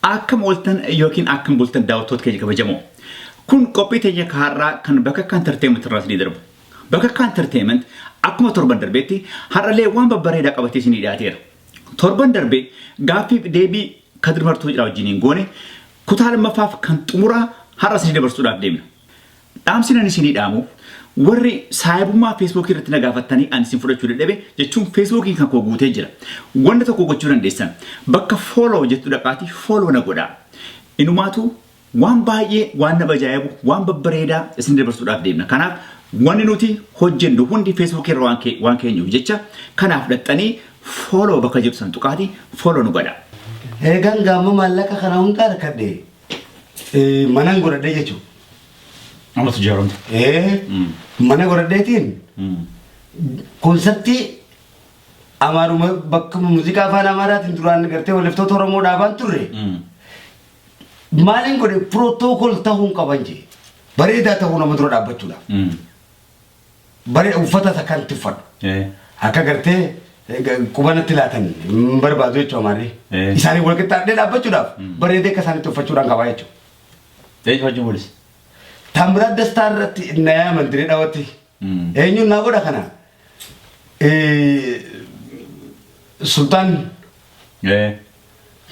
Akkam ooltan yookiin akkam bultan daawwattoota keenya kabajamoo. Kun qophii teenya har'aa kan Bakakkaa Entertainment irraa isinii darbu. Bakakkaa Entertainment akkuma torban darbeetti har'allee waan babbareedaa qabatee isinii dhiyaateera. Torban darbe gaaffiif deebii Kadir Martuu jedhaa wajjiniin goone kutaa lammaffaaf kan xumuraa har'a isinii dabarsuudhaaf deemna. Dhaamsi nan isinii dhaamu warri saayibummaa feesbuukii irratti na gaafattanii ani isin fudhachuu dadhabe jechuun feesbuukiin kan koo guutee jira. Wanta tokko gochuu dandeessan bakka follow jettu dhaqaatii follow na godhaa. Inumaatu waan baay'ee waan nama ajaa'ibu waan babbareedaa isin dabarsuudhaaf deemna. Kanaaf wanni nuti hojjennu hundi feesbuukii irra waan keenyuuf jecha kanaaf dhaxxanii follow bakka jedhu san tuqaatii follow nu godhaa. Eegaan gaama maallaqa kana hunda harkadhe manan godhadhe jechuudha. Amma tujjaaramte. Mana godhadheetiin konsartii Amaaruma bakka muuziqaa afaan Amaaraatiin duraan gartee walliftoota Oromoo dhaabaan turre. Maaliin godhe protocol ta'uu hin qaban jee. Bareedaa ta'uu nama dura dhaabbachuudhaaf. Bare uffata takka itti uffadhu. Akka gartee qubanatti laatan hin barbaadu jechuudha Amaarri. Isaanii wal qixxaadhee dhaabbachuudhaaf bareedee akka isaanitti uffachuudhaan qabaa jechuudha. Eenyu wajjin walis? Taamiraat Dastaa irratti na yaaman diree dhawatti. Eenyuun naa godha kana? Sultaan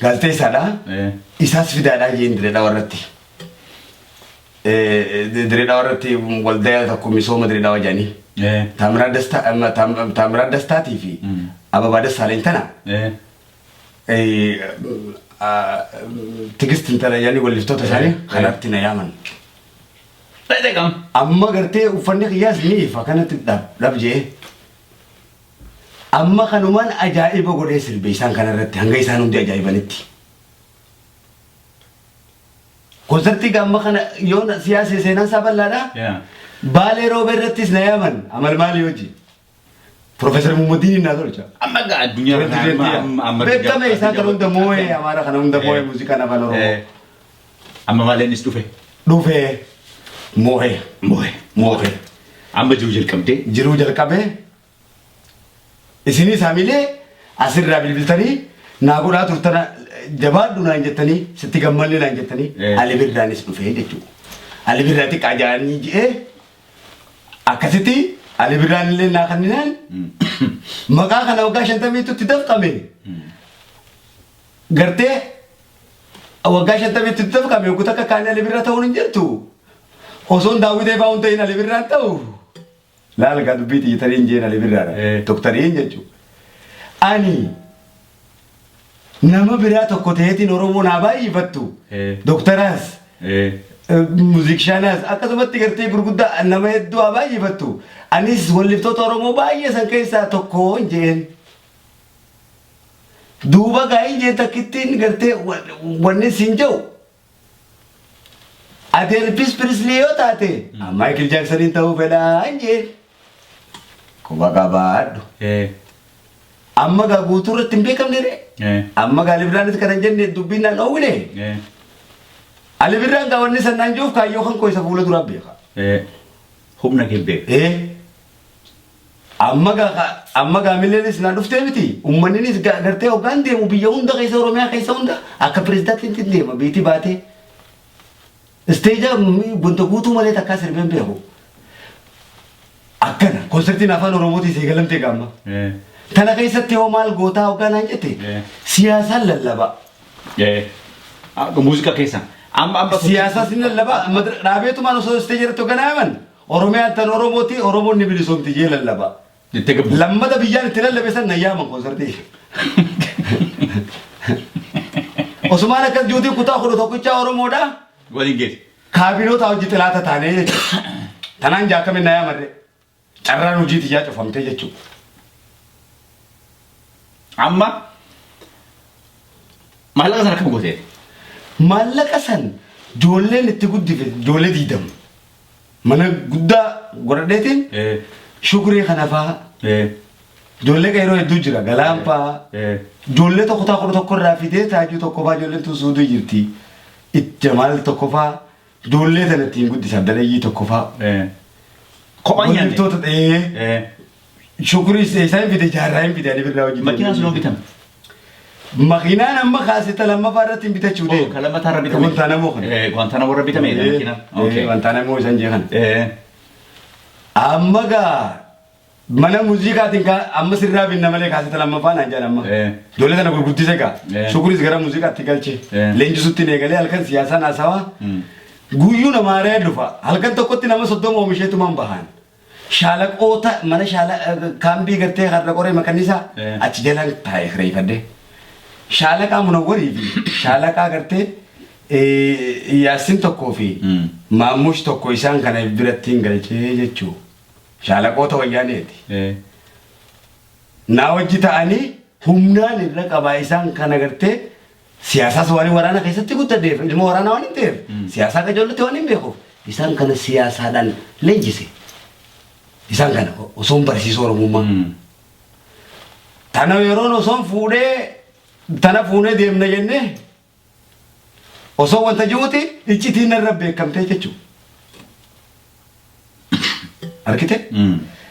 gaazexeessaadha. Isaas fidaadhaa jeen diree dhawa irratti. Diree dhawa irratti waldaa tokko misooma diree dhawa jedhanii. Taamiraat Dastaa Taamiraat Dastaatii fi Ababaa Dassaaleny tana Tigist intala jedhanii walliftoota isaanii kanatti na yaaman. Dhaqam. Amma gartee uffanni kiyyaas ni ifa kanatti dhab dhab jee. Amma kanumaan ajaa'iba godhee sirbe isaan kanarratti hanga isaan hundi ajaa'ibanitti. Konsartii gaamma kana yoon siyaasa seenaan isaa bal'aadha. Baalee rooba irrattis na yaaman amal maalii hojii. Profeesar Muhammadiin naa tolcha. Amma gaa addunyaa kana amma amma Beekame isaan kana hunda moo'ee Amaara kana hunda moo'ee muuziqaan afaan Oromoo. Amma maaleenis dhufe. Dhufee moo'ee. Moo'ee. Moo'ee. Amma jiru jalqabdee. Jiruu jalqabee isinis hamilee asirraa bilbiltanii naa godhaa turtana jabaadhu naan jettanii sitti gammanne naan jettanii Ali Birraanis dhufee jechuudha. Ali Birraa xiqqaa jaanii ji'ee akkasitti Ali Birraan illee naa kanninaan maqaa kana waggaa 50tu itti dafqame. Gartee waggaa 50tu itti dafqame waggoota akka kaanii Ali Birraa ta'uun hin jirtu. Osoon daawwitee fa'aa hin ta'in Ali Birraan ta'u. Laal gaa dubbii xiyyitariin jeen Ali Birraadha. Doktariin jechuudha. Ani nama biraa tokko ta'eetiin Oromoo naa baay'ifattu. Doktaraas, muuzikshaanaas akkasumatti gartee gurguddaa nama hedduu haa baay'ifattu. Anis walliftoota Oromoo baay'ee san keessaa tokko hin jeen. Duuba gaa hin jeen takkittiin gartee wanni siin jedhu Ati Elvis Presley yoo taate Michael Jacksoniin ta'uu fedhaa hin jeen. Quba qabaadhu. Amma gaa guutuu irratti hin beekamne ree. Amma gaa Ali Birraanis kana hin jenne dubbiin naan dhoowwine. Ali Birraan gaa wanni san naan jiruuf kaayyoo kan koo isa fuula duraa beeka. Humna kee beeka. Amma gaa amma gaa milleenis na dhuftee miti uummanninis gartee hoggaan deemu biyya hunda keessa Oromiyaa keessa hunda akka pirezidaantiitti deema biitii baatee. Isteeja wanta guutuu malee takkaa sirbeen beeku. Akkana konsertiin afaan Oromootiin seegalamtee gaamma. Tana keessatti hoo maal gootaa hoggaa naan jette siyaasaan lallaba. Muuziqaa keessa. Amma amma Siyaasaas ni lallaba dhaabeetumaan osoo isteeja irratti hogganaa himan Oromiyaan tan Oromooti, Oromoon ni bilisoomti jee lallaba. Jettee gabbu. Lammata biyyaan itti lallabe san na yaaman konsartii. Osumaan akkas juutii kutaa 11chaa Oromoodha. Waliin geesse. Kaabinoota hojii xilaata taanee jechuudha. Tanaan jaakkamin na yaamarre. Carraan hojii tiyyaa cufamtee jechuudha. Amma maallaqa sana akkam gootee? Maallaqa san ijoolleen itti guddife ijoollee 20. Mana guddaa godhadheetiin shukuree kana faa ijoollee qeeroo hedduu jira galaan faa ijoollee tokko taa 11 irraa fidee taajuu tokko faa ijoolleen tun suuduu jirti jamaal tokko faa ijoollee tana ittiin guddisa abdalayyii tokko faa. Kophaan nyaanne. Walliftoota ta'ee shukurii isaan fide jaarraa hin fide ani birraa hojii. Makiinaan sun bitame. Makiinaan amma kaaseta lammaffaa irratti hin bitachuu Oh, deema. kan lammataa irra bitame. Guantanamo kana. Guantanamo irra bitame makiinaan. Okay. Guantanamo isaan jee kana. Amma gaa mana muuziqaatiin amma sirraa binna malee kaaseta lammaffaa naan jedhan amma. Ijoollee sana gurguddise gaa. Shukuris gara muuziqaatti galche. Leenjisutti eegalee halkan siyaasaan haasawaa. Guyyuu namaa re'ee dhufa. Halkan tokkotti nama 30 oomisheetumaan bahan. Shaalaqoota mana shaala kaambii gartee har'a qoree makannisaa achi jalaan taa'ee kireeffadhe. Shaalaqaa Munawwarii fi shaalaqaa gartee Yaassin tokkoo fi Maammush tokko isaan kana biratti hin galchee jechuu. Shaalaqoota wayyaaneeti. Naa wajji ta'anii humnaan irra qabaa isaan kana gartee siyaasaas waan waraana keessatti guddadheef ilma waraanaa waan hin ta'eef siyaasaa qajeellotti waan hin beekuuf isaan kana siyaasaadhaan leenjise. Isaan kana osoo hin barsiisuu Oromummaa. Tana yeroon osoo hin fuudhee tana fuunee deemna jennee osoo wanta jiruuti iccitiin narra beekamtee jechuudha. Argite?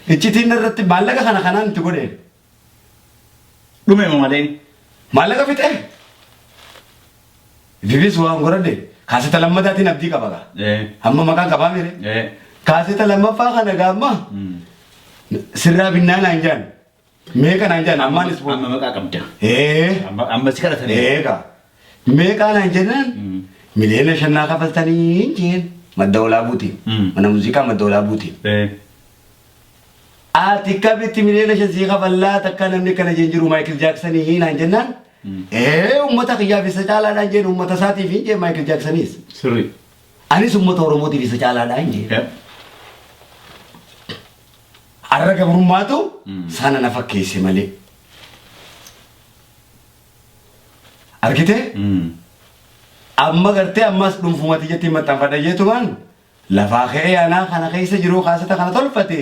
Iccitiin narratti maallaqa kana kanaan itti godheen. Dhume moo malee? Maallaqa fixee. Ififis waan godhadhe kaaseta lammataatiin abdii qaba gaa. Amma maqaan qabaa mire. Kaaseta lammaffaa kana gaamma sirraa binnaa naan jaan. Meeqa naan jaan ammaan ispoortii. Amma maqaa qabda. Ee. Amma si kadhatanii. Eega. Meeqaa naan jennaan 5 miliyoona naa kafaltanii jeen madda olaabuutiin. Mana muuziqaa madda olaabuutiin. Ati kamitti 5 miliyoona sii kafallaa takka namni kana jeen jiru Maayikil Jaaksanii naan jennaan. Ee uummata kiyyaaf isa caalaadhaan jeen uummata isaatiif hin jeen Maayikil Jaaksaniis. Sirrii. Anis uummata Oromootiif isa caalaadhaan jeen. Har'a gabrummaatu sana na fakkeesse malee. Argitee? Amma gartee ammas dhuunfumatti jetti maxxanfadha jeetumaan lafaa ka'ee anaa kana keessa jiru kaaseta kana tolfate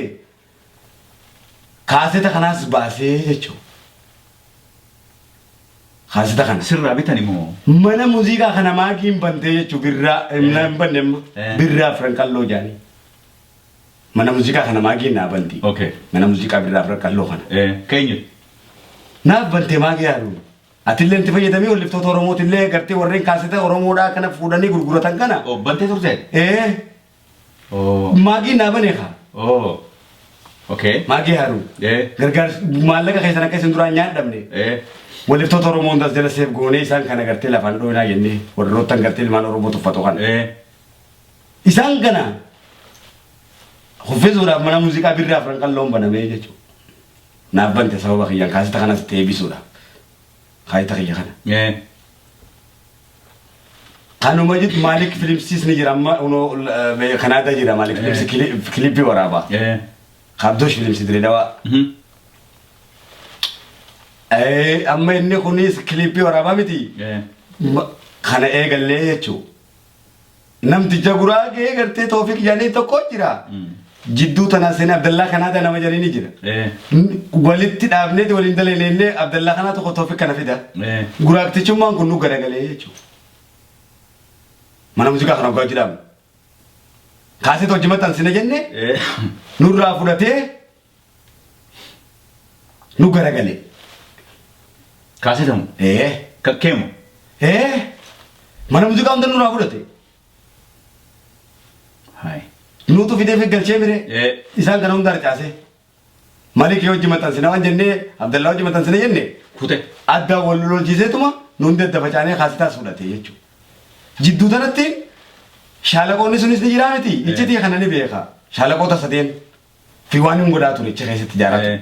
kaaseta kanaas baasee jechuudha. Kaaseta kana. Sirraa bitani moo? Mana muuziqaa kana maagiin bantee jechuudha birraa hin banne amma birraa afran qalloo jaanii. Mana muuziqaa kana maagiin naa banti. Mana muuziqaa birraa afran qalloo kana. Keenyu. Naaf bantee maagii haaruun. Atillee itti fayyadamii walliftoota Oromootillee gartee warreen kaaseta Oromoodhaa kana fuudhanii gurguratan kana. Oh, bantee turte? Ee maagiin naa banee kaa. Oh. Okay. Maagii haaruun. Gargaarsa maallaqa keessan akka isin duraan nyaadhamne. Walliftoota Oromoo hundaas jala seef goonee isaan kana gartee lafaan dhooynaa jennee warroottan gartee ilmaan Oromoo tuffatu kana. Isaan kana huffisuudhaaf mana muuziqaa birraa afran qalloon banamee jechuudha. Naaf bante sababa kiyyaan kaaseta kanas itti eebbisuudhaaf. Kaayita kiyya kana. Kanuma jettu Maalik Filimsiis ni jira amma unoo Kanaadaa jira Maalik Filimsi kilippii waraabaa. Kabdoosh Filimsi Direedawaa. Amma inni kunis kilippii waraabaa miti. Kana eegallee jechuudha. Namticha guraagee gartee Toofiq jedhanii tokko jira. Jidduu tanaa seenee Abdallaa Kanaadaa nama jedhanii ni jira. Walitti dhaabneeti waliin dalagnee Abdallaa kanaa tokko Toofiq kana fida. Guraagtichummaan kun nu garagalee jechuudha. Mana muuziqaa kana hoggaa hojii dhaabne. Kaasee hojii maxxansine jenne nurraa fudhatee nu garagale. Kaasetamu. Ee. Kakkeemu. Ee. Mana muuziqaa hunda nurraa fudhate. Hai. Nuutu fidee fi galchee mire. Isaan kana hunda harcaasee. Malik hojii maxxansine waan jennee Abdallaa hojii maxxansine jenne Kute. addaan wal lolchiiseetuma nu hundi adda facaanee kaasetaas fudhate jechuudha. Jidduu tanatti shaalaqoonni sunis ni jiraa miti. Iccitii kana ni beeka. Shaalaqoota sadeen fi waan hin godhaa ture ichi keessatti ijaaraa ture.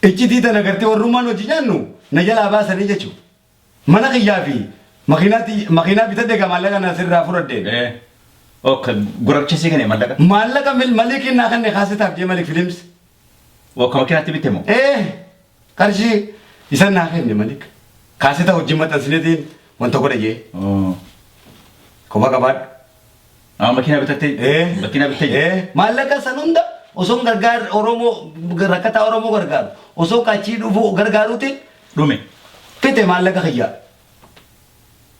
Iccitii tana gartee warrummaan hojii nyaannu na jalaa baasanii jechuudha. Mana kiyyaa fi makiinaa bitadhe egaa maallaqa na sirraa fudhadhe. Ok, gurraacha sii kenne maallaqa. Maallaqa malikiin naa kenne kaasetaaf jee Malik Films. Ok, makiinaatti bitte moo? Ee qarshii isan naa kenne Malik. Kaaseta hojii maxxansineetiin wanta godha jee. Kophaa qabaadhu. Ah, makiinaa bitattee? Ee. Makiinaa bittee? Ee. Maallaqa san hunda osoo gargaar Oromoo rakkataa Oromoo gargaaru osoo kachii dhufu gargaaruuti Dhume. Fite maallaqa kiyya.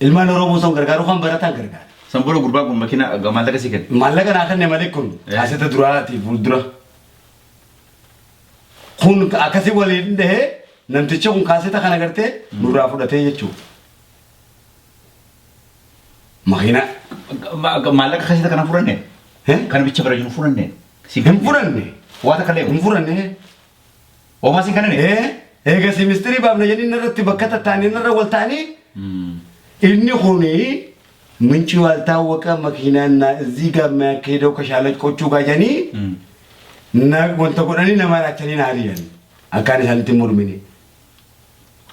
Ilmaan Oromoo osoo gargaaru kan barataan gargaara. San booda gurbaan kun makiinaa maallaqa sii kenne. Maallaqa naa kenne malee kun kaaseta duraati fuuldura. Kun akkasii waliin dhahee Namtichi kun kaaseta kana gartee nurraa fudhatee jechuudha. Makiinaa. Maallaqa kaaseta kana fudhanne? Kan bicha bira jiru fudhanne? Hin fudhanne. Waa takka illee hin fudhanne. Homaa siin kennine? Eega simistirii baafna jedhanii narratti bakka tattaanii narra wal ta'anii inni kuni ምንጩ ያልታወቀ መኪናና እዚህ ጋር የሚያካሄደው ከሻለቆቹ ጋር jedhanii na wanta godhanii nama raachanii na ari'an akkaan isaanitti mormine.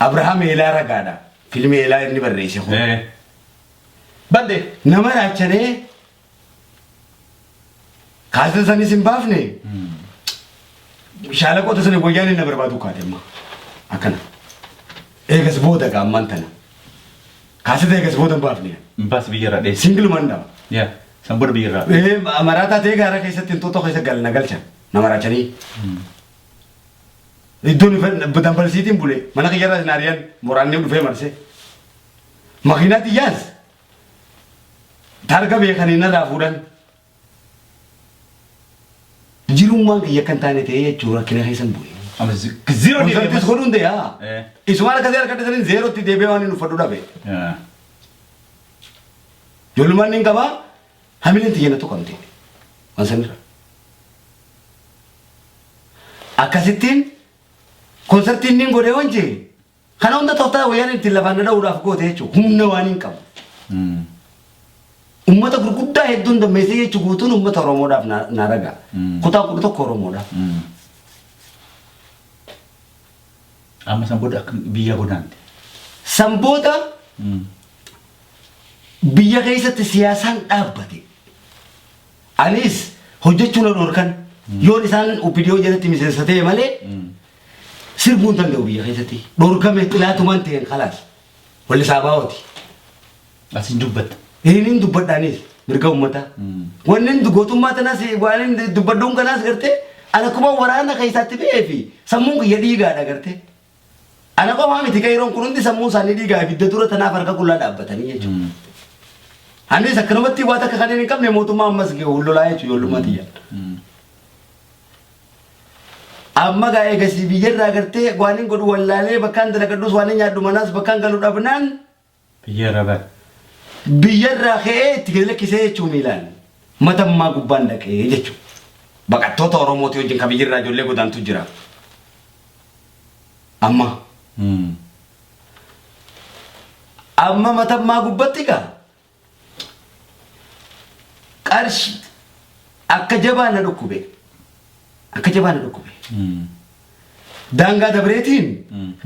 Abrahaam Eelaa ragaadha. Filmi Eelaa inni barreesse kun. Badde. Nama raachanee kaasita sanis hin baafne shaalaqoota sana wayyaan inni barbaadu kaate amma akkana. Eegas booda gaammaan tana. Kaasita eegas booda hin baafne. Baas biyyarraa dheesse. Singilumaan dhaba. Yaa san booda biyyarraa. Maraataa ta'ee gaara keessatti inxooxoo keessa galna galchan nama raachanii. Iddoon dambalsiitiin bule mana kiyyarraa isin ari'an moraanni dhufee marse. Makiinaa xiyyaas targa beekanii narraa fuudhan. Jirummaan kiyya kan taane ta'ee jechuun rakkina keessan bu'e. Amma zero deebi'ee. Konsertis godhuun hundee yaa. Isumaan akkasii harka dhisaniin zeerootti deebi'ee waan inni uffadhu dhabe. Ijoollummaan inni qabaa hamileen xiyya na tuqamte. Waan sanirra. Akkasittiin konsartiin inni godhee waan jee kana hunda tooftaa wayyaan ittiin lafaan na dha'uudhaaf goote jechuudha. Humna waan hin qabu. Uummata gurguddaa hedduun dammeessee jechuun guutuun uummata Oromoodhaaf na raga. Kutaa 11 Oromoodhaaf. Amma san booda akka biyya godaante. San booda biyya keessatti siyaasaan dhaabbate. Anis hojjechuu na dhorkan. Yoon isaan OPDO jalatti miseensa ta'e malee sirbuu hin danda'u biyya keessatti. Dhorkame xilaatumaan ta'een khalaas. Walli saabaa'ooti. Asin dubbatta. Inni dubbadhaanis mirga uummataa. Wanni inni gootummaa tanaas waan inni dubbadhuun kanaas gartee ana kuma waraana keessaatti ba'ee fi sammuun kiyya dhiigaadha gartee. Ana qofaa miti qeeroon kun hundi sammuun isaanii dhiigaa ibidda dura tanaaf harka qullaa dhaabbatanii jechuudha. Anis akkanumatti waan takka kanneen hin qabne mootummaa ammas lolaa jechuudha ijoollummaa tiyya. Amma gaa eegasii biyyarraa gartee waan hin godhu wallaalee bakkaan dalagadhus waan hin nyaadhu manaas bakkaan galu dhabnaan Biyyarraa baate. Biyyarraa ka'ee itti gadi lakkisee jechuun miilaan matammaa gubbaan dhaqee jechuudha. Baqattoota Oromooti wajjin kan biyyarraa ijoollee godaantu jira. Amma. Amma matammaa gubbatti gaa qarshii akka jabaa na dhukkube. Akka jabaa na dhukkube. Daangaa dabreetiin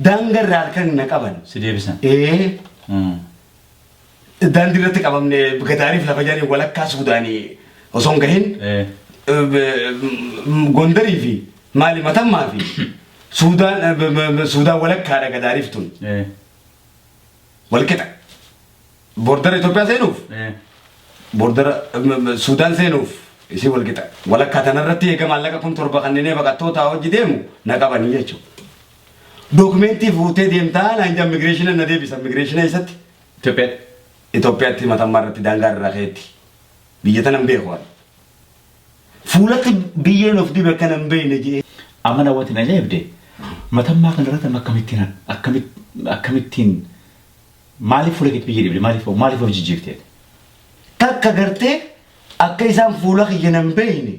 daangaa irraa halkan na qaban. Si deebisan. Daandii irratti qabamne Gadaariif lafa jaanii walakkaa Suudaanii osoo hin gahin Gondarii fi maali matammaa fi Suudaan Suudaan walakkaadha Gadaariif tun. Walqixa. Bordara Itoophiyaa seenuuf bordara Suudaan seenuuf isii walqixa. Walakkaa tanarratti eega maallaqa 7,000 kanneen baqattoota hojii deemu na qabanii jechuudha. Dookumentii fuutee deemtaa naan jedhan immigireeshina na deebisa. Immigireeshina eessatti? Itoophiyaatti. Itoophiyaatti matammaa irratti daangaa irraa ka'etti. Biyya tana hin beeku ani. Fuulatti biyyeen of dibe akkana hin beekne jedhee. Amma na wanti na ajaa'ibde matammaa kana irratti amma akkamittiin maaliif fuula keetti biyya dibde maaliif of jijjiirte? Takka gartee akka isaan fuula kiyya nan beekne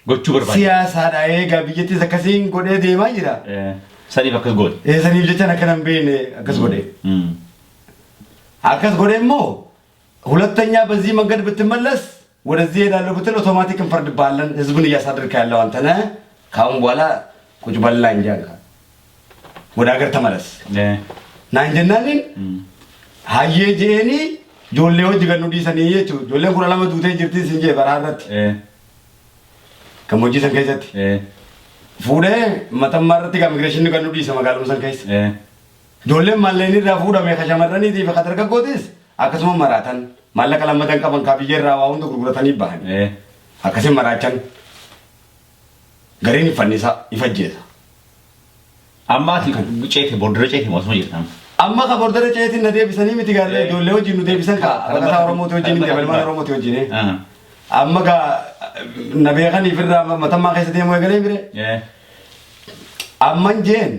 gochuu barbaade. Siyaasaadha eegaa biyyattis akkasiin godhee deemaa jira. Saniif akkas godhe. Saniif jechaan akka nan beekne akkas godhe. Akkas godhe immoo ሁለተኛ በዚህ መንገድ ብትመለስ ወደዚህ ሄዳለሁ ብትል ኦቶማቲክ እንፈርድብሃለን። ህዝቡን እያሳደድክ ያለው አንተ ነህ። ካሁን በኋላ ቁጭ በላ እንጂ አልካ ወደ ሀገር ተመለስ naan jennaaniin hayyee je'eenii ijoollee hojii gannu dhiisanii jechuudha. Ijoolleen 12 duutee jirti sin jee baraa irratti. Gammoojjii san keessatti. Fuudhee matammaa irratti immigireeshinii gannu dhiisa magaaluma san keessa. Ijoolleen maalleen irraa fuudhame ka shamarraniitii fi ka dargaggootis akkasuma maraatan maallaqa lammatan qaban kaa biyya irraa waa hunda gurguratanii bahan. Akkasiin maraachan gariin fannisa ifajjeesa. Amma ati ceete bordera ceete moo asuma jirta? Amma ka bordera ceetiin na deebisanii miti gaarree ijoollee wajjin nu deebisan ka baqataa Oromooti wajjin miti abalmaan Oromooti wajjin. Amma ka na beekaniif irraa matammaa keessa deemuu eegalee mire. Amman jeen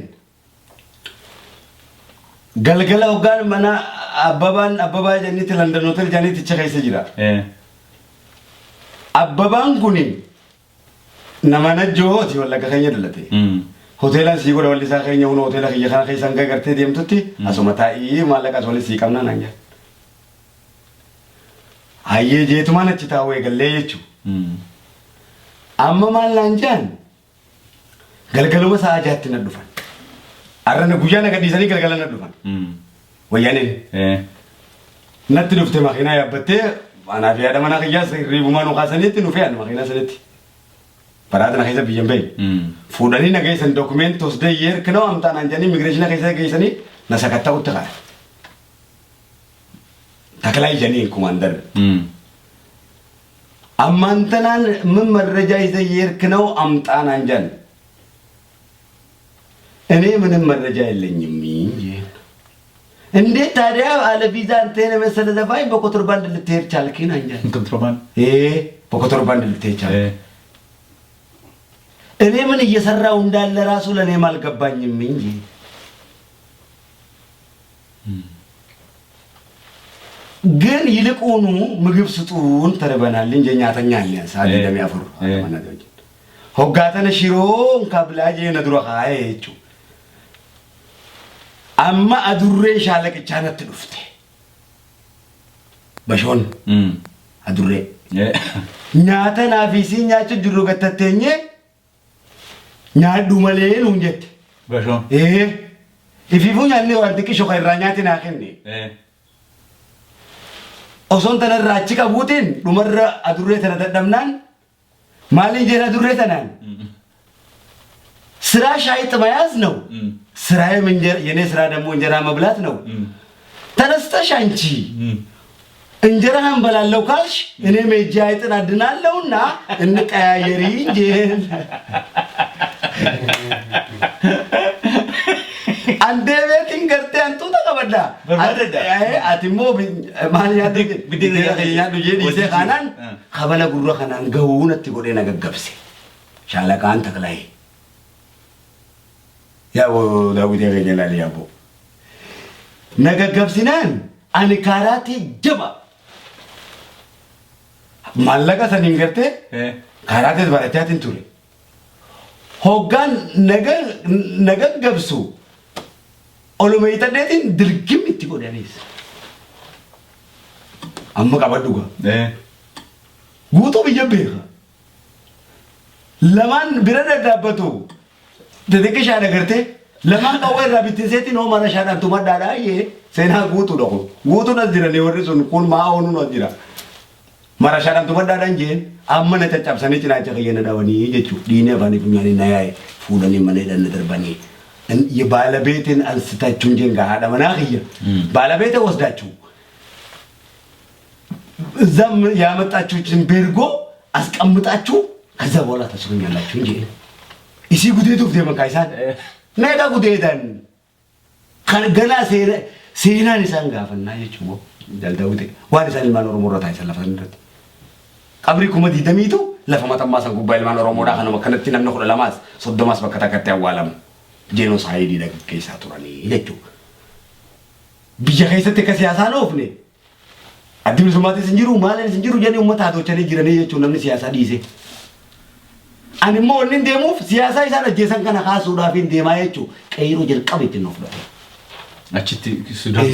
Galgala hoggaan mana Abbabaan Abbabaa jedhanitti London Hotel jedhanitti achi keessa jira. Abbabaan kuni nama Najjooti, Wallagga keenya dhalate. Hoteelaan sii godha, wallisaa keenya huna hoteela kiyya kana keessa hanga gartee deemtutti asuma taa'ii, maallaqas waliin sii qabnaa naan jedhan. Hayyee jeetumaan achi taa'uu eegallee jechuudha. Amma maal naan jedhan, galgaluma sa'a 6tti na dhufan. Arra na guyyaa na gadhiisanii galgala na dhufan. Wayyaaneen natti dhufte, makiinaa yaabbattee, anaa fi haadha manaa kiyyaas hirriibumaa nu kaasaniitti nu fe'an makiinaa sanitti. Baraata na keessa biyyan bahe. Fuudhanii na geessan, document ወስደህ እየሄድክ ነው አምጣ naan jedhanii immigration keessa geessanii na sakatta'utti ka'an. Taklaa jedhanii commander. Ammaan tanaan ምን መረጃ ይዘህ እየሄድክ ነው አምጣ naan jedhan. እኔ ምንም መረጃ የለኝም እንጂ። እንዴት ታዲያ አለ ቪዛ አንተን የመሰለ ዘፋኝ በኮንትሮባንድ ልትሄድ ቻልክ? naan jedhan. ኮንትሮባንድ። በኮንትሮባንድ ልትሄድ ቻልክ? እኔ ምን እየሰራው እንዳለ ራሱ ለእኔም አልገባኝም እንጂ። ግን ይልቁኑ ምግብ ስጡን፣ ተርበናል እንጂ እኛ ተኛለን ሰዓት እንደሚያፈሩ hoggaatana shiroo እንካ ብላ jee na dura kaa'ee jechuudha. Amma adurree shaalaqichaa natti dhufte. Bashoon adurree. Nyaata naaf isii nyaachuu jirru gattatteenyee nyaadhu malee nuun jette. Bashoon. Ifiifuu nyaanni waan xiqqisho kan irraa nyaati naa kenne. Osoon tanarraa achi qabuutiin dhumarra adurree tana dadhabnaan maaliin jeen adurree tanaan? ስራሽ አይጥ መያዝ ነው። ስራዬም የኔ ስራ ደግሞ እንጀራ መብላት ነው። ተነስተሽ አንቺ እንጀራህን በላለው ካልሽ እኔም ሄጄ አይጥን አድናለሁና እንቀያየሪ እንጂ። Andee beetiin gartee hantuuta qabadda. Barbaadadha. Ati immoo maal nyaaddu? Biddeena. Biddeena nyaadhu jee dhiisee kaanaan kabala gurra kanaan gahuu natti godhee na gaggabse. Shaalaqaan Taklaayee. Yaa daawwitee keenya ilaali yaaboo. Na gaggabsinaan ani kaaraatii jaba. Maallaqa saniin gartee karaatees barachaatiin ture. Hoggaan na gaggabsu oluma hiixadheetiin dirgim itti godhanis. Amma qabadhu gaa. Guutuu biyya beeka. Lamaan bira dhadhaabbatu. Xixiqqishaadha gartee. Lamaan qawwee irraa bittinseetiin hoo mara shaadhaan tumadhaadhaa iyyee seenaa guutuudha kun. Guutuun as jiranii warri sun kun maa oonuun as jira. Mara shaadhaan tumadhaadhaan jeen amma na caccabsanii cinaacha kiyya na dhawanii jechuudha. Dhiinee afaanii funyaanii na yaa'e, fuudhanii mana hidhan na darbanii. ባለቤቴን አንስታችሁ እንጂ ጋር haadha manaa kiyya ባለቤቴ ወስዳችሁ እዛም ያመጣችሁትን ቤርጎ አስቀምጣችሁ ከዛ በኋላ ታስሩኛላችሁ እንጂ። Isii gudeetuuf deeman kaa isaan meeqa gudeedan kan ganaa seenaan isaan gaafannaa jechuudha. Jaldaawwite waan isaan ilmaan Oromoo irra taasisan lafa irratti. Qabrii 20,000tu lafa matammaa san gubbaa ilmaan Oromoodhaa kanuma akkanatti namni 12s 30s bakka takkatti awwaalamu. Genocide gaggeessaa turanii jechuudha. Biyya keessatti akka siyaasaan oofne addi bilisummaatis hin jiru, maaliin hin jiru jedhanii uummata haatochanii jiranii jechuun namni siyaasaa dhiise. Ani immoo wanni hin deemuuf siyaasaa isaan ajjeesan kana kaasuudhaaf hin deemaa jechuudha. Qeyroo jalqaba ittiin of fudhate. Achitti Sudaan.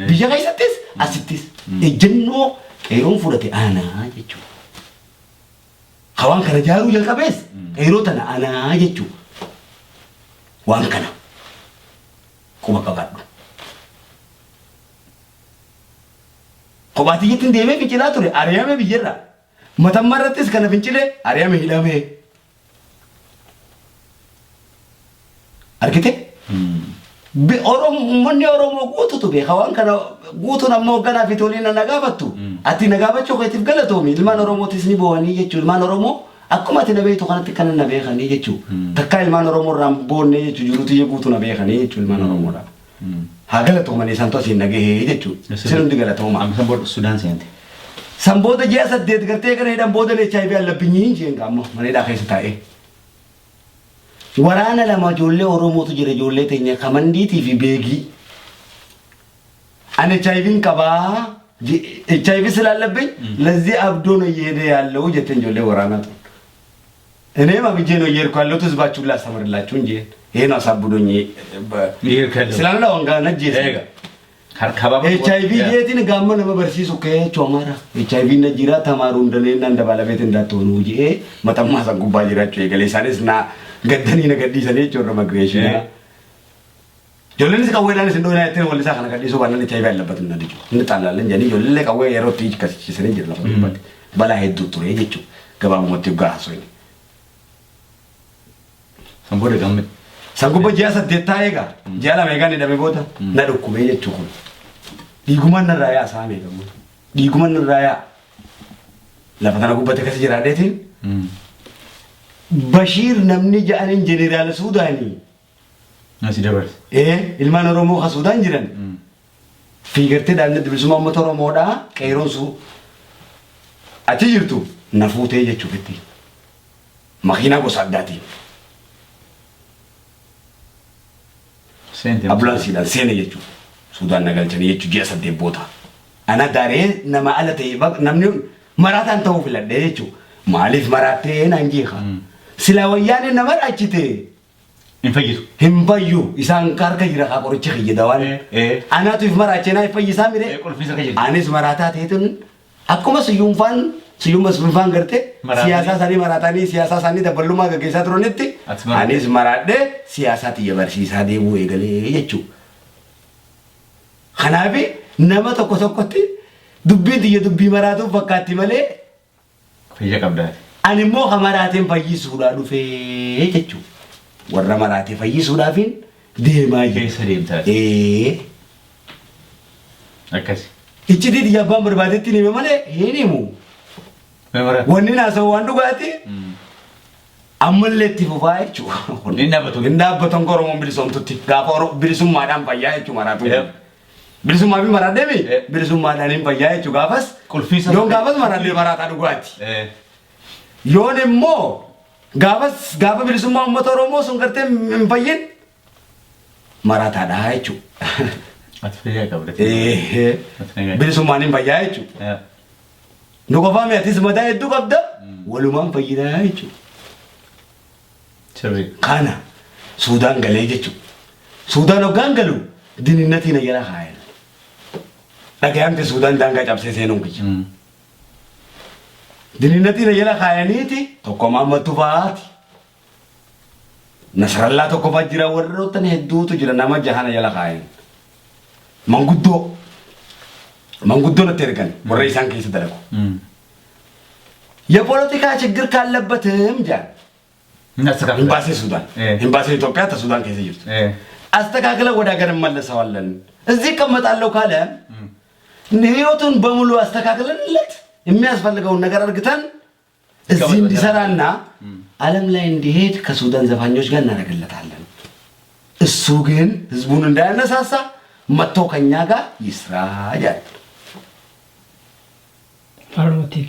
Biyya keessattis asittis ejjennoo qeeroon fudhate anaa jechuudha. Hawaan kana jaaruu jalqabees qeeroo tana anaa jechuudha. Waan kana quba qabaadhu. Kophaa tiyyatti deemee fincilaa ture, ari'ame biyyarraa. Matammaa irrattis kana fincilee ari'ame, hidhamee. Argite? Uummanni Oromoo guututu beeka waan kana guutuun. Ammoo hoogganaa fi toliin na gaafattu. Ati na gaafachuu keetiif galatoomi. Ilmaan Oromootis ni boo'anii jechuudha. Ilmaan Oromoo akkuma ati na beektu kanatti kana na beekanii jechuudha. Takkaa ilmaan Oromoo irraa hin boonne jechuudha. Jiruutu iyyuu guutuu na beekanii jechuudha ilmaan Oromoodha. Haa galatoomanii, isaan asiin na gahee jechuudha. Isin hundi galatooma. Amma san booda Sudaan seente. San booda ji'a 8 gartee kana hidhan booda HIV allabbinyii jeen qaamma mana hidhaa keessa taa'ee. Waraana lama ijoollee Oromootu jira, ijoollee teenya kamandiitii fi beegii. Ani HIV'n qabaa, HIV ስላለብኝ ለዚህ አብዶ ነው እየሄደ ያለው jetteen ijoollee waraanaa tun. እኔም አብጄ ነው እየሄድኩ ያለሁት ህዝባችሁን ላስተምርላችሁ እንጂ ይሄ ነው አሳብዶኝ እየሄድክ ያለው። ስላለ ወንጋ ነጅ Eega. Harka baaba. ኤች አይቪ ጄቲን ጋሞ nama barsiisu ከቹ አማራ ኤች አይቪ እነ ጂራ ተማሩ እንደኔና እንደ ባለቤት እንዳትሆኑ ጂኤ መጠማ san gubbaa jiraachuu eegale. Isaanis na gaddanii na gadhiisanii jechuudha immigration. Ijoolleenis qawweedhaanis hin dhoofnaa jetteen wallisaa kana gadhiisuu baannaan HIV አለበት እና ልጁ እንጣላለን jedhanii ijoollee qawwee yeroo itti hiikkasiisanii jiru lafa gubbaatti. Balaa hedduu ture jechuudha gabaabumatti hoggaa haasofne. San booda gamme. San gubbaa ji'a 8 taa'ee egaa ji'a 2 eegaan hidhame booda na dhukkubee jechuu kun. Dhiigumaan narraa yaa saamee qabu. Dhiigumaan narraa yaa. Lafa kana gubbatti akkasi jiraadheetiin Bashiir namni ja'aniin jeneraala Suudaanii. Asi dabarse. Ee, ilmaan Oromoo ka Suudaan jiran. Fiigartee dhaabni bilisummaa uummata Oromoodhaa qeeroon su achi jirtu na fuutee jechuufitti. Makiinaa gosa addaatiin. Seente. Ambulaansiidhaan seene jechuudha. Suudaan na galchanii jechuudha ji'a 8 booda. Ana daree nama ala ta'e namni maraataan ta'uu filadhee jechuudha. Maaliif maraattee naan jeeqa. Silaa wayyaanee nama raachite. Hin fayyisu. Hin fayyu, isaan harka jira haa qorichi kiyya dawaan. Anaatu if maraachee naa fayyisaa mire. Qulfiisa kan jirtu. Anis maraataa ta'eetin akkuma siyyuunfaan siyyuun masfinfaan gartee Maraatanii. Siyaasaa isaanii maraatanii siyaasaa isaanii daballummaa gaggeessaa turanitti Ati maraate. Anis maraadhee siyaasaa tiyya barsiisaa deemuu eegalee jechuudha. Kanaaf nama tokko tokkotti dubbiin tiyya dubbii maraatuuf fakkaatti malee Fayyaa qabdaati. Ani immoo ka maraateen fayyisuudhaa dhufee jechuudha. Warra maraatee fayyisuudhaafin deemaa jira. Keessa deemtaati. Ee. Akkasi. Iccitii tiyya abbaan barbaadetti hime malee hin himu. Memora. Wanni naasa'u waan dhugaati. Ammallee itti fufaa jechuudha. Hin dhaabbatu. Hin dhaabbatu hanga Oromoon bilisoomtutti. Gaafa bilisummaadhaan fayyaa jechuudha maraatu. Yep. Bilisummaa fi maraadhee mi? Yep. Bilisummaadhaan hin fayyaa jechuudha gaafas. Qulfii isa- Yoon gaafas maraadhee maraataa dhugaati. Yoon immoo gaafas gaafa bilisummaa uummata Oromoo sun gartee hin fayyin maraataadha jechuudha. Ati fayyaa qabda. Ati nagaa. Bilisummaan hin fayyaa jechuudha. Nu qofaa mi atis mataa hedduu qabda walumaan fayyinaa jechuudha. Sirrii. Kana Suudaan galee jechuudha. Suudaan hoggaan galu dininnatiin na jala kaayan. Dhagayamte Suudaan daangaa cabsee seenuun kiyya. Dininnatiin na jala kaayaniiti tokko Mahammad Tufaati. Nasrallaa tokko fa'aa jira warroottan hedduutu jira nama jahana jala kaayan. Manguddoo. Manguddoo natti ergan warra isaan keessa dalagu. የፖለቲካ ችግር ካለበትም ጃን እናስተካክላለን። ኤምባሲ ሱዳን ኤምባሲ ኢትዮጵያ ተሱዳን keessa jirtu አስተካክለን ወደ ሀገር እንመለሰዋለን። እዚህ እቀመጣለሁ ካለ ህይወቱን በሙሉ አስተካክለንለት የሚያስፈልገውን ነገር አርግተን እዚህ እንዲሰራና ዓለም ላይ እንዲሄድ ከሱዳን ዘፋኞች ጋር እናደርግለታለን። እሱ ግን ህዝቡን እንዳያነሳሳ መጥቶ ከኛ ጋር ይስራ ያል Afaan Oromootiif.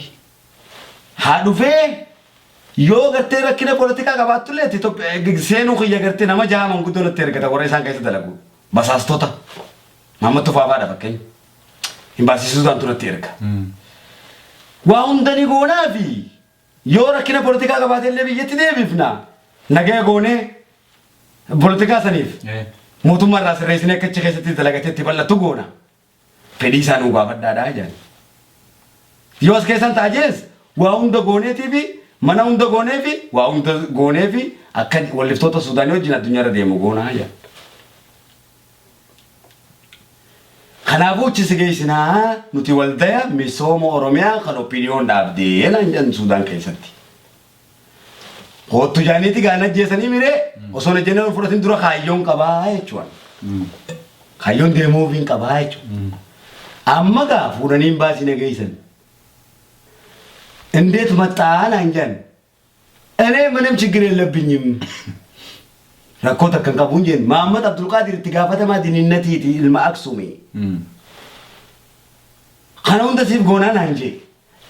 Haa dhufee yoo gartee rakkina poolitikaa qabaattullee seenuu kiyya gartee nama jaha manguddoo natti ergata warra isaan keessa dalagu. Basaastota. Maammattu Tufaafaadha fakkeenya. Imbaasii Suudaantu natti erga. Waa hunda ni goonaa fi yoo rakkina poolitikaa qabaate illee biyyatti deebifna. Nagaya goonee poolitikaa saniif mootummaa irraa sirreessinee akka achi keessatti dalagatee itti bal'attu goona. Fedhii isaa nuu gaafadhaadhaa jedhan. Yoo as keessan taajees waa hunda gooneetii fi mana hunda goonee fi waa hunda goonee fi akka walliftoota Suudaanii wajjin addunyaarra deemu goonaa jedhan. Kanaafuu achi si geessinaa nuti waldaya misooma Oromiyaa kan opiniyoon dhaabdee naan jedhan Suudaan keessatti. Hoottu jaaniiti gaan ajjeesanii miree osoo na jennee fudhatin dura kaayyoon qabaa jechuudha. Kaayyoon deemuufiin qabaa jechuudha. Amma gaa fuudhanii hin baasii na geessan. እንዴት መጣ naan jedhan. እኔ ምንም ችግር የለብኝም rakkoo takka hin qabuun jeen Mahammad Abdulqaadir itti gaafatamaa dininnatiiti ilma Aksumi. Kana hunda siif goonaa naan jee.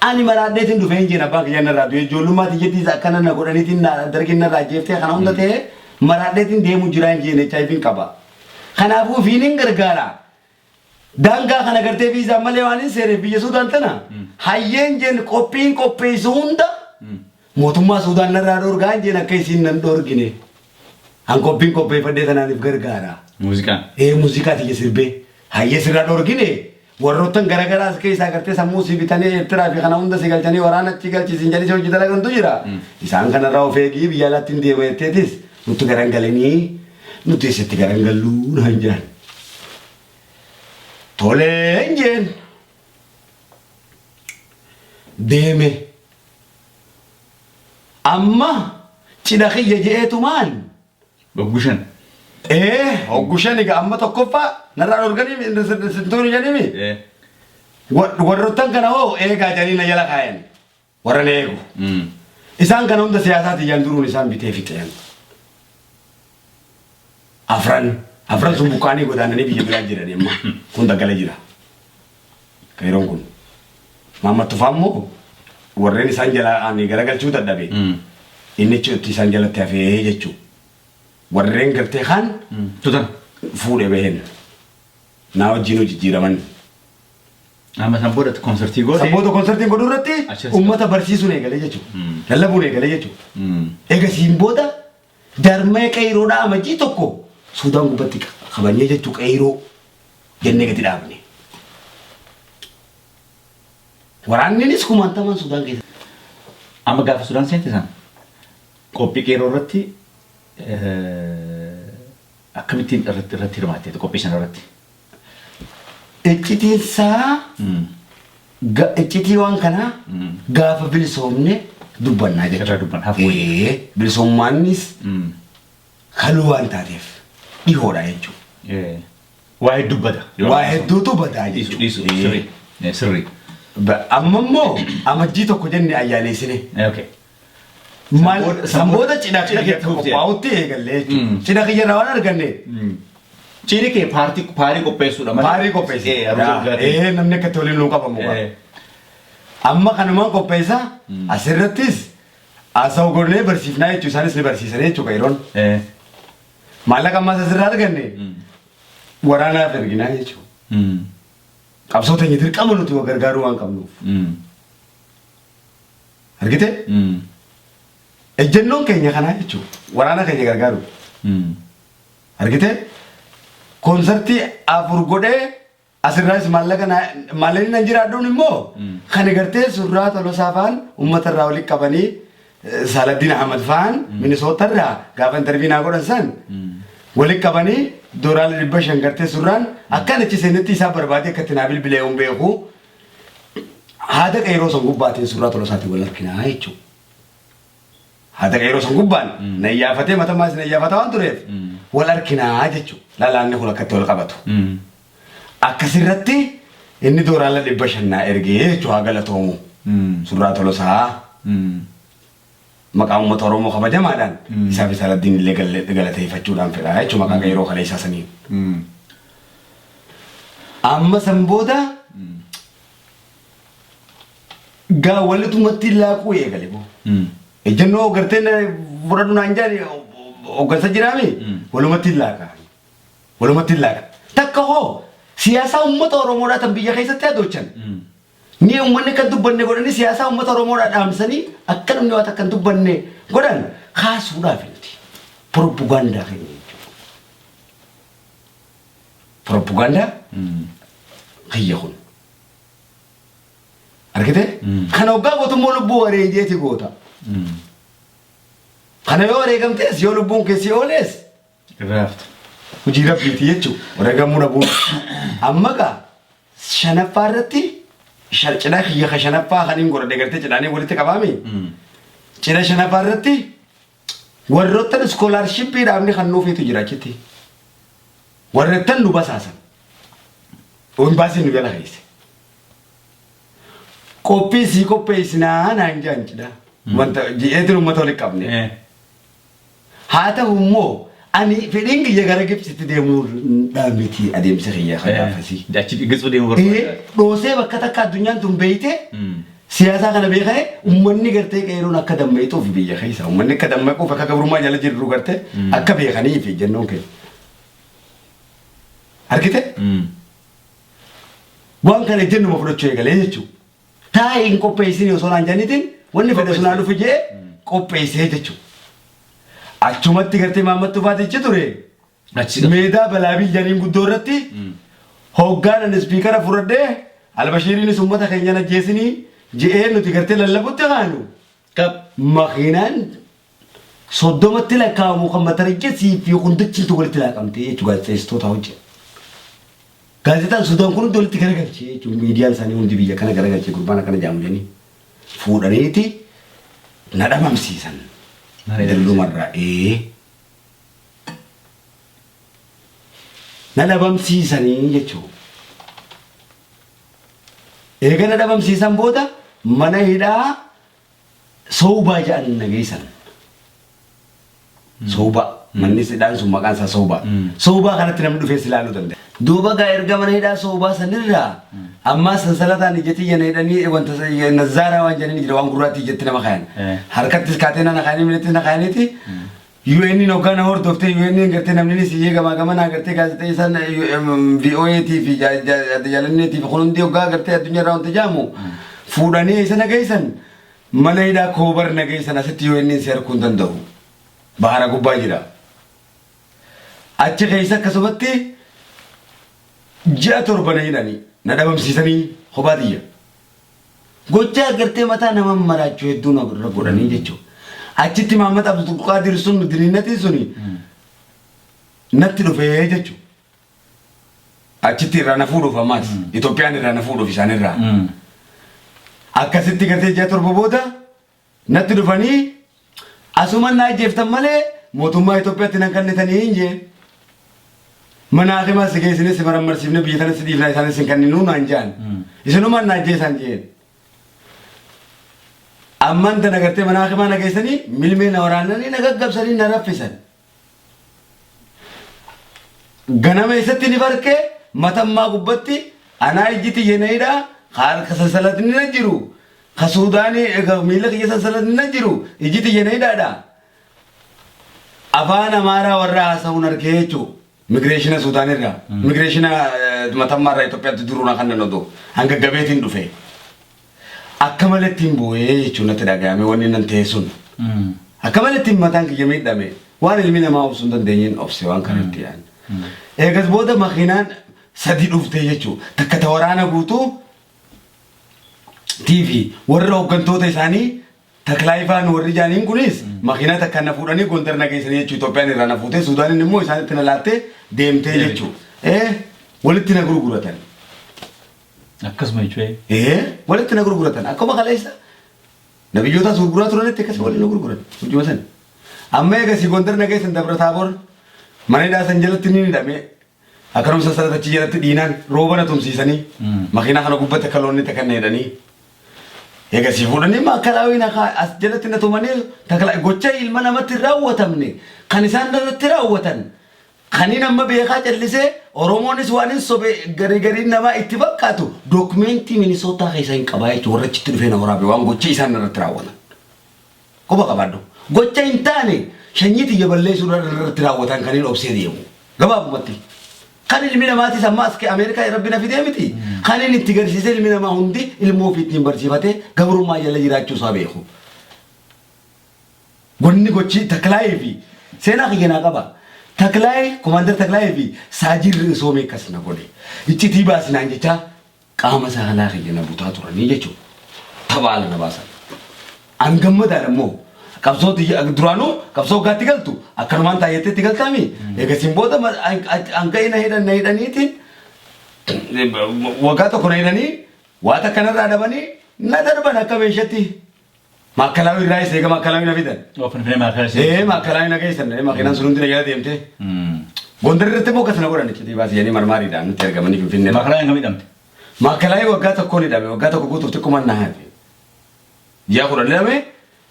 Ani maraadheetiin dhufee hin jeen abbaan kiyya narraa du'e ijoollummaa tiyyattiis akkana na godhaniitiin dargin narraa jeeftee kana hunda ta'ee maraadheetiin deemu jiraa hin jeen HIV qaba. Kanaafuu fiin hin gargaara. Daangaa kana gartee viizaan malee waan hin seeneef biyya Suudaan tana hayyeen jeen qophiin qopheessu hunda mootummaa Suudaan narraa dhoorgaa hin jeen akka isiin nan dhoorgine. An qophiin qopheeffadhee tanaaniif gargaara. Muuziqaan. Ee muuziqaa tiyya sirbee hayyee sirraa dhoorgine warroottan garagaraa as keessaa gartee sammuu si bitanii Eertiraa fi kana hunda si galchanii waraana achi galchiisin jedhanii si hojii dalagantu jira. Isaan kanarraa of eegii biyya alaatti hin deema jetteetis nutti garangalanii nuti sitti garangalluu naan jedhan. Tolee hin jeen. Deeme. Amma cidha kiyya je'eetumaan. Hoggushan. Ee hoggushan egaa amma tokkoffaa narraa dhorganii sintuun jedhimi. Warroottan kana hoo eegaa jedhanii na jala kaayan. Warra na eegu. Isaan kana hunda siyaasaa tiyyaan duruun isaan bitee fixeen. Afran afran sun buqqaanii godaananii biyya biraa jiran amma kun daggala jira. Yeroon kun. Maammat Tufaa immoo warreen isaan jala ani garagalchuu dadhabe. Inni achitti isaan jalatti hafee jechuudha. Warreen gartee kaan Tutan. fuudhee baheen. Naa wajjin jijjiiraman. Amma san booda konsertii goote. San booda konsertiin godhuu irratti Achas- uummata barsiisuun eegalee jechuudha. Lallabuun eegalee jechuudha. Egaa siin booda darmee qeyiroodhaa amajjii tokko Suudaan gubbatti kabajnee jechuu qeyiroo jennee gadi dhaabne. Waraanninis kumaantamaan Suudaan keessa. Amma gaafa Sudaan seente san qophii qeerroo irratti akkamittiin irratti hirmaatte qophii sana irratti? Iccitiin isaa iccitii waan kanaa gaafa bilisoomne dubbannaa jechuudha. Irraa dubbanna, hafuura. Ee, bilisummaannis kaluu waan taateef dhihoodha jechuudha. Waa hedduu bada. Waa hedduutu badaa Dhiisu jechuudha. dhiisu sirrii. Sirrii. Amma immoo amajjii tokko jenne ayyaaneessine. Okay. Maal Sanbooda- sanbooda cidha cidha kiyya keetti dhufte. qophaa'utti eegalle jechuudha. Cidha kiyya irraa waan arganne Cidhi kee paartii paarii qopheessuudha malee. paarii qopheesse. Aruuza dhugaatii. Namni akka itti waliin nuu qabamu qaba. Amma kanumaan qopheessa asirrattis haasa'u godhee barsiifnaa jechuudha isaanis ni barsiisan jechuudha yeroon. Maallaqa ammaas asirraa arganne waraanaaf erginaa jechuudha. Qabsoo teenya dirqama nuti wa gargaaruu waan qabnuuf. Argite? Ejjennoon keenya kanaa jechuudha. Waraana keenya gargaaru. Argite? Koonsartii afur godhee asirraas maallaqa maallaqni nan jiraadhuun immoo kan gartee Surraa Tolosaa fa'aan uummata irraa walitti qabanii Saaladdiin Ahmad fa'aan Minisoota irraa gaafa intervii naa godhan san walitti qabanii doolaara 500 gartee surraan akkan achi seenetti isaa barbaadee akka itti naa bilbilee hin beeku. Haada qeeroo san gubbaatiin Surraa Tolosaatiin wal arginaa jechuudha. Haada qeeroo san gubbaan na iyyaafatee matammaas na iyyaafataa waan tureef wal arginaa jechuudha. Lalaanni kun akkatti wal qabatu. Akkasirratti inni doolaara 500 naa ergee jechuudha haa galatoomu. Surraa Tolosaa maqaa uummata Oromoo kabajamaadhaan isaa fi Saaladdiin illee galateeffachuudhaan fedha jechuudha maqaa qeeroo kaleessaa saniin. Amma san booda gaa walitumatti laaquu eegale boo. Ejjennoo gartee na fudhadhu naan jedhan hooggansa jiraami walumatti laaqa. Walumatti laaqa. Takka hoo siyaasaa uummata Oromoodhaa tan biyya keessatti adoochan. Ni uummanni akka hin dubbanne godhanii siyaasaa uummata Oromoodhaa dhaamsanii akka namni waan akka hin dubbanne godhan kaasuudhaaf nuti propagaandaa keenya jechuudha. Propagaandaa kiyya kun. Argite? Kana hoggaa gootummoo lubbuu wareegeeti goota. Kana yoo wareegamtees yoo lubbuun keessi oolees Irraa hafta. Hojii rabbiiti jechuudha. Wareegamuu dhabuun. Amma gaa shanaffaa irratti cidha kiyya ka shanaffaa kan hin godhadhe gartee cidhaanii walitti qabaami. Cidha shanaffaa irratti warroottan iskoolaarshippii dhaabni kan nuufiitu jira achitti. Warroottan nu basaasan. Imbaasiin nu jala keesse. Qophii sii qopheessinaa naan jedhan cidha. Wanta ji'eetiin uummata walitti qabne. Haa ta'u immoo ani fedhiin kiyya gara Gibxitti deemuu dhaa miti adeemsa kiyya kan gaafasii. Achi Gibxii deemuu barbaada. Dhoosee bakka takka addunyaan tun beeyte siyaasaa kana beekee uummanni gartee qeeroon akka dammaqiituuf biyya keessa uummanni akka dammaquuf akka gabrummaa jala jirru gartee akka beekaniif jennoon keenya. Argite? Waan kana ejjennuma fudhachuu eegalee jechuudha. Taa'ee hin qopheessin osoo naan jedhaniitiin wanni fedhe sun haa dhufu jee qopheessee jechuudha. Achumatti gartee Maammat Tufaatichi ture. Achi Meedaa balaabii janiin guddoo irratti hoggaan ani ispiikara fudhadhee Albashiiriinis uummata keenya ajjeesinii je'ee nuti gartee lallabutti kaanu. Qab. Makiinaan 30tti lakkaa'amu kan matarajjesii fi hundachiitu walitti laaqamtee jechuudha gaazexeessitoota hojii. Gaazexaan Sudaan kun hundi walitti garagalchee jechuudha miidiyaan isaanii hundi biyya kana garagalchee gurbaan akkana jaamu jedhanii fuudhaniiti na dhabamsiisan. Na dhabamsiisan. Dullumarraa ee. Na dhabamsiisanii jechuudha. Eega na dhabamsiisan booda mana hidhaa Soobaa jedhan na geessan. Soobaa. Manni hidhaan sun maqaan isaa Soobaa. Soobaa kanatti namni dhufee si ilaaluu danda'a. Duuba gaa erga mana hidhaa Soobaa sanirraa ammaa sansalataan ija tiyya na hidhanii wanta nazzaaraa waan jedhanii jira waan gurraatti ijatti nama kaayan. Harkattis kaatee na kaayanii milattis na kaayaniiti. UN hoggaa na hordoftee UN gartee namni siyyee gamaa gamanaa gartee gaazexeessaan VOA fi jaalanneetii fi kun hundi hoggaa gartee addunyaa irraa wanta jaamu fuudhanii isa na geessan mana hidhaa koobar na geessan asitti UN si arguu hin danda'u. Bahara gubbaa jira. Achi keessa akkasumatti ji'a 7 na hidhanii na dhabamsiisanii kophaa tiyya. Gochaa gartee mataa nama maraachu hedduu na irra godhanii jechuudha. Achitti Mahammad Abdulqaadir sun diniinnatiin suni natti dhufee jechuudha. Achitti irraa na fuudhuuf ammaas Itoophiyaan irraa na fuudhuuf isaanirraa. Akkasitti gartee ji'a 7 booda natti dhufanii asuman na ajjeeftan malee mootummaa Itoophiyaatti nan kannitanii hin jeen. Mana hakimaa si geessine si marammarsiifne biyya tana si dhiifnaa isaanis hin kenninuu naan jedhan. Isinumaan na ajjeesaan jeen. Amman tana gartee mana hakimaa na geessanii milmee na waraananii na gaggabsanii na raffisan. Ganama eessatti ni farqe matammaa gubbatti anaa ijji tiyya na hidhaa ka harka sansalatni na jiru ka suudaanii ka miila kiyya sansalatni na jiru ijji tiyya na hidhaadha. Afaan Amaaraa warra haasa'uun argee jechuudha. Migireeshina Suudaanirraa migireeshina matammaarraa Itoophiyaatti duruu na kannan odoo hanga gabeetiin dhufe. Akka maletti hin boo'ee jechuun natti dhaga'ame wanni nan ta'e sun. Akka maletti mataan kiyya miidhame waan ilmi namaa obsuu hin dandeenyeen obse waan kanatti yaan. Eegas booda makiinaan sadi dhufte jechuudha. Takka ta waraana guutuu TV warra hooggantoota isaanii Taklaayifaan warri jaaniin kunis makiinaa takka na fuudhanii Gondar na geessanii jechuudha. Itoophiyaan irraa na fuutee Suudaaniin immoo isaanitti na laattee deemtee jechuudha. Walitti na gurguratan. Akkasuma jechuudha. Ee walitti na gurguratan akkuma kaleessa nabiyyootaas gurguraa turanitti akkasuma waliin na gurguran hojuma san. Amma eegasii Gondar na geessan Dabra Taabor mana hidhaa san jalatti ni hidhame akkanuma sansalata achi jalatti dhiinaan rooba na tumsiisanii makiinaa kana gubbatti akka loonni takka na hidhanii eegasii fuudhanii maakalaawii na as jalatti na tumanii takla gocha ilma namatti hin raawwatamne kan isaan irratti raawwatan Kanin amma beekaa callisee Oromoonis waanin sobe garii gariin namaa itti fakkaatu dookmeentii Minisootaa keessaa hin qabaa jechuun warra achitti dhufee na waraabe waan gocha isaan irratti raawwatan. Quba qabaadhu. Gocha hin taane shanyii tiyya balleessuu irratti raawwatan kanin obsee deemu. Gabaabumatti. Kan ilmi namaatis amma as Ameerikaa rabbi na fidee miti. Kanin itti garsiisee ilmi namaa hundi ilmoo ofii ittiin barsiifatee gabrummaa jala jiraachuu isaa beeku. Wanni gochi Taklaayee fi seenaa kiyya naa qaba. Taklaayee, Komaandar Taklaayee fi Saajin Ri'soomee akkas na godhe. Iccitii baasi naan jechaa qaama saalaa kiyya na butaa turanii jechuudha. Tapha ala na baasan. An gammadaadha immoo. Qabsoo tiyya duraanuu qabsoo waggaatti galtu akkanumaan taayyattee itti galtaami. Eegasiin booda hanga na hidhan na hidhaniitiin waggaa tokko na hidhanii waa takka narraa dhabanii na darban akka meeshatti. Maakkalaawi irraa isa eega maakkalaawi na fidan. Oo Finfinnee maakkalaawi. Ee maakkalaawi na geessan makiinaan sun hundi na jala deemtee. Gondar irratti immoo akkas na godhan iccitii baasii jedhanii marmaariidhaan nutti ergamanii Finfinnee. Maakkalaawi hangam hidhamte? Maakkalaawi waggaa tokkoon hidhame waggaa tokko guutuuf xiqquma na hafe. Ji'a 10 hidhame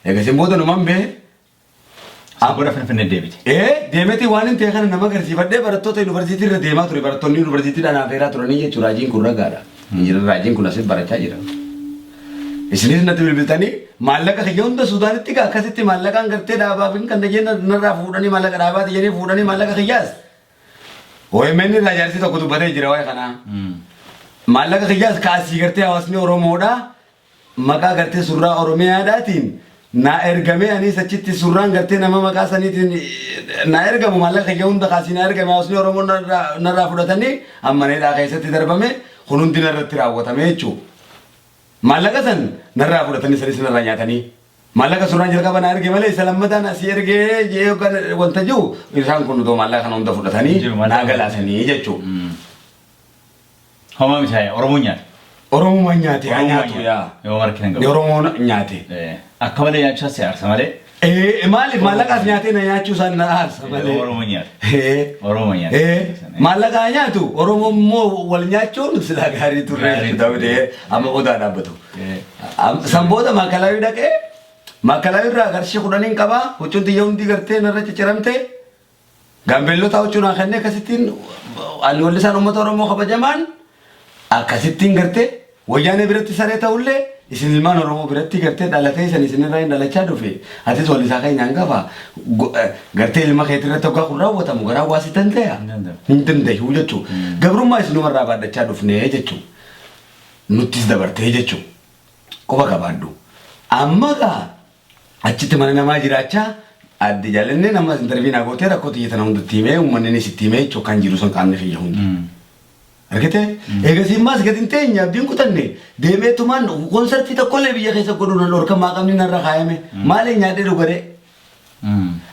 eegasiin booda numan bahe. San booda Finfinnee deebite. Ee deemetii waan hin ta'e kana nama agarsiifadhee barattoota yuunivarsiitii irra deemaa ture barattoonni yuunivarsiitiidhaan afeeraa turanii jechuudha raajiin kun ragaadha. Injinar raajiin kun asitti barachaa jira. Isinis natti bilbiltanii maallaqa kiyya hunda Suudaanitti gaa akkasitti maallaqaan gartee dhaabaaf hin kanna jeen narraa fuudhanii maallaqa dhaabaati jedhanii fuudhanii maallaqa kiyyaas. OMN irraa jaarsi tokko dubbatee jira waa'ee kanaa. Maallaqa kiyyaas kaasii gartee hawaasni Oromoodhaa maqaa gartee surraa Oromiyaadhaatiin naa ergamee, anis achitti surraan gartee nama maqaa saniitiin naa ergamu, maallaqa kiyya hunda kaasii naa ergame, hawaasni Oromoo narraa fudhatanii amma hidhaa keessatti darbame. Kun hundi narratti raawwatame jechuudha. Maallaqa san narraa fudhatanii, sanis narraa nyaatanii, maallaqa surraan jalqaba naa erge malee isa lammataan asii ergee jee yookaan wanta jiru, isaan kun otoo maallaqa kana hunda fudhatanii Jiru maallaqa naa galaasanii jechuudha. Homaa miti, Oromoon nyaata. Oromoon nyaate haa nyaatu yaa. Yoo markina hin qabu. Oromoon nyaate. Akka malee nyaachaa si aarsa malee. Maaliif maallaqaas nyaatee na nyaachuu isaan na aarsa malee. Oromoon nyaata. Oromoon nyaata. Maallaqa haa nyaatu, Oromoon immoo wal nyaachuun silaa gaarii turre Gaarii jechuudha. turre. Amma odaa dhaabbatu. San booda maakalaawii dhaqee, maakalaawii irraa qarshii 10n qabaa, huccuun xiyya hundi gartee narra cicciramte, gaambeellota huccuu naa kennee, akkasittiin ani wallisaan uummata Oromoo kabajamaan akkasittiin gartee wayyaanee biratti saree ta'ullee, isin ilmaan Oromoo biratti gartee dhalatee isan isinirraa hin dhalachaa dhufe, atis wallisaa keenya hangafa gartee ilma keetirratti hoggaa kun raawwatamu garaa waasii danda'aa? Hin danda'u. Hin danda'u jechuudha. Gabrummaa isinumarraa baadhachaa dhufnee jechuudha. Nuttis dabartee jechuudha. Quba qabaadhu. Amma gaa achitti mana namaa jiraachaa, adde jaalannee nama interview naa gootee, rakkoo xiyya tana hundatti himee, uummanni sitti himee jechuudha, kan jiru sun qaamni kiyya hundi. Argitee? Eegasii immaas gadi hin teenye, abdiin kutanne, deemeetumaan konsartii tokkollee biyya keessa godhuu nan dhorka, maaqamni narra kaayame. Maaliin nyaadhee dhugaree?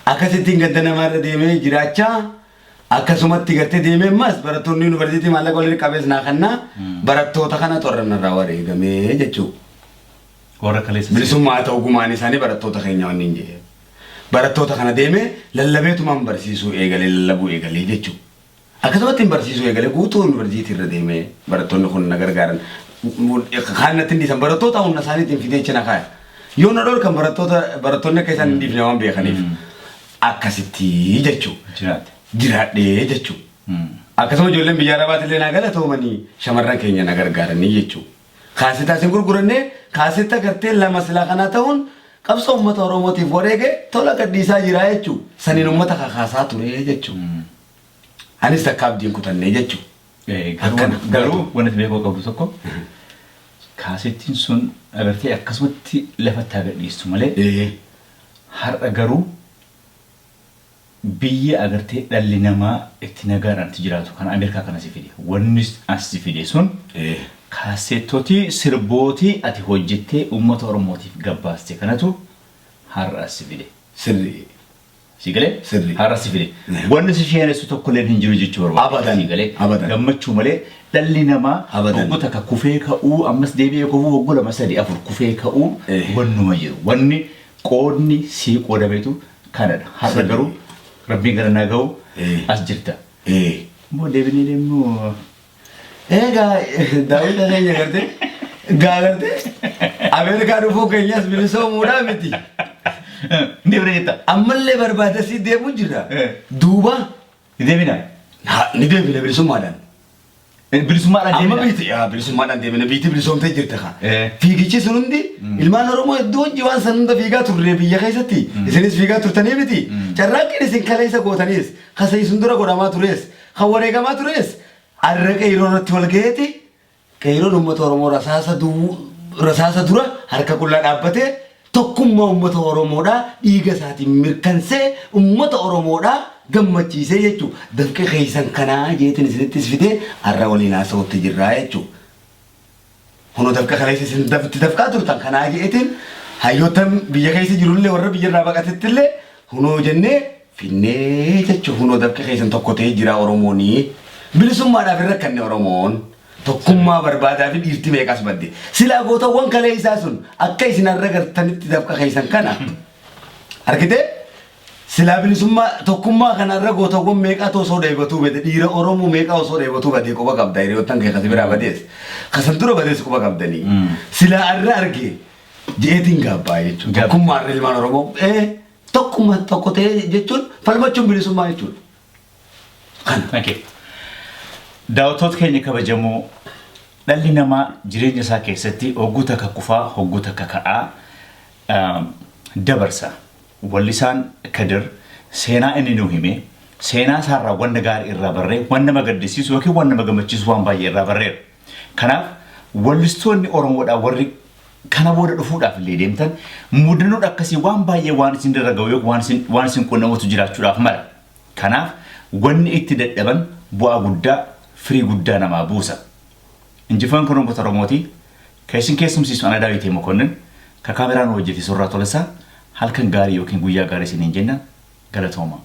Akkasittiin gadda namaarra deemee jiraachaa, akkasumatti gartee deemee ammas barattoonni yuunivarsiitii maallaqa waliin qabees naa kannaa, barattoota kana xorra narraa wareegamee jechuudha. Warra kaleessa. Bilisummaa haa ta'u gumaan isaanii, barattoota keenya wanni hin jedhe. Barattoota kana deemee lallabeetumaan barsiisuu eegalee, lallabuu eegalee jechuudha. Akkasumatti hin barsiisuu eegalee, guutuu yuunivarsiitii irra deemee, barattoonni kun na gargaaran. Kaan natti hin dhiisan, barattoota humna isaaniitiin fidee achi na kaaya. Yoo na dhorkan, barattoota barattoonni akka isaan hin dhiifne waan beekaniif. Akkasitti jechuudha. Jiraate. Jiraadhee jechuudha. Akkasuma ijoolleen biyya Arabaatillee naa galatoomanii, shamarran keenya na gargaaranii jechuudha. Kaasetaa isin gurgurannee, kaasetta gartee lama silaa kanaa ta'uun qabsoo uummata Oromootiif wareege tola gadhiisaa jira jechuudha. Saniin uummata kakaasaa ture jechuudha. Anis takka abdiin kutannee jechuudha. Akkana. Garuu wanti beekuu qabdu tokko, kaasettiin sun agartee akkasumatti lafatti haa gadhiistu malee, har'a garuu biyya agartee dhalli namaa itti nagaadhaan itti jiraatu kan Ameerikaa kana si fide. Wanni as si fide sun kaasettootii sirbootii ati hojjettee uummata Oromootiif gabbaaste kanatu har'a as si fide. Sirrii. Si galee? Sirrii. Har'a si fide. Wanni si sheenessu tokkolleen hin jiru jechuu barbaada. Abadan. Si galee? Abadan. Gammachuu malee dhalli namaa Abadan. hogguu takka kufee ka'uu, ammas deebi'ee kufuu, hogguu lama, sadi, afur kufee ka'uu wannuma jiru. Wanni qoodni sii qoodametu kanadha. Har'a garuu Rabbiin gara naa ga'u as jirta. Immoo deebinee deemnu. Egaa daawwita keenya gartee gaa gartee Ameerikaa dhufuu keenyas bilisoomuudhaa miti. Ni deebina jetta. Ammallee barbaadasii deemuu jira. Duuba Ni deebina. Ni deebina bilisummaadhaan. Bilisummaadhaan Amma deebina. biiti yaa bilisummaadhaan deebina, biitti bilisoomtee jirti kaa. Fiigichi sun hundi ilmaan Oromoo hedduu hojii waan san hunda fiigaa turre biyya keessatti. Isinis fiigaa turtanii miti. Carraaqqiin isin kaleessa gootaniis, kasa isin dura godhamaa tures, kan wareegamaa tures, har'a qeyroo irratti wal gaheeti. Qeeyroon uummata Oromoo rasaasa dura harka qullaa dhaabbatee tokkummaa uummata Oromoodhaa dhiiga isaatiin mirkansee uummata Oromoodhaa gammachiisee jechuudha. Dafqee keessan kanaa jeetiin isinittis fidee har'a waliin haasa'utti jirraa jechuudha. Kunoo dafqa kaleessa isin itti dafqaa turtan kanaa jeetiin hayyoota biyya keessa jirullee, warra biyyarraa baqatettillee hunoo jennee finnee jechuudha. Hunoo dafqa keessan tokko ta'ee jira Oromoonii. Bilisummaadhaaf hin rakkanne Oromoon. Tokkummaa barbaadaa fi dhiirti meeqas badde. Silaa gootawwan kalee isaa sun akka isin har'a gartanitti dafqa keessan kana argitee, silaa bilisummaa tokkummaa kanarra gootawwan meeqaatu osoo dheebotuu bade, dhiira Oromoo meeqaa osoo dheebotuu badee, quba qabda, hiriyoottan kee kasi biraa badees kasan dura badees quba qabdanii, silaa har'a arge je'eetiin gaabbaa jechuudha. Tokkummaa har'a ilmaan Oromoo tokkummaa tokko ta'ee jechuun falmachuun bilisummaa jechuudha. Kana. Thank you. Daawwattoota keenya kabajamoo, dhalli namaa jireenya isaa keessatti hogguu takka kufaa, hogguu takka ka'aa dabarsa. Wallisaan Kadir seenaa inni nuu hime, seenaa isaarraa wanta gaarii irraa barree, waan nama gaddisiisu yookiin waan nama gammachiisu waan baay'ee irraa barreera. Kanaaf wallistoonni Oromoodhaa warri kana booda dhufuudhaaf illee deemtan mudannoon akkasii waan baay'ee waan isin irra ga'u yookiin waan isin qunnamutu jiraachuudhaaf mala. Kanaaf wanni itti dadhaban bu'aa guddaa, firii guddaa namaa buusa. Injifannoon kun uummata Oromooti. Kan isin keessumsiisu ana Daawitee Mokonnin, ka kaameraan hojjete Surraa Tolasaa. Halkan gaarii yookiin guyyaa gaarii isiniin jenna, galatooma.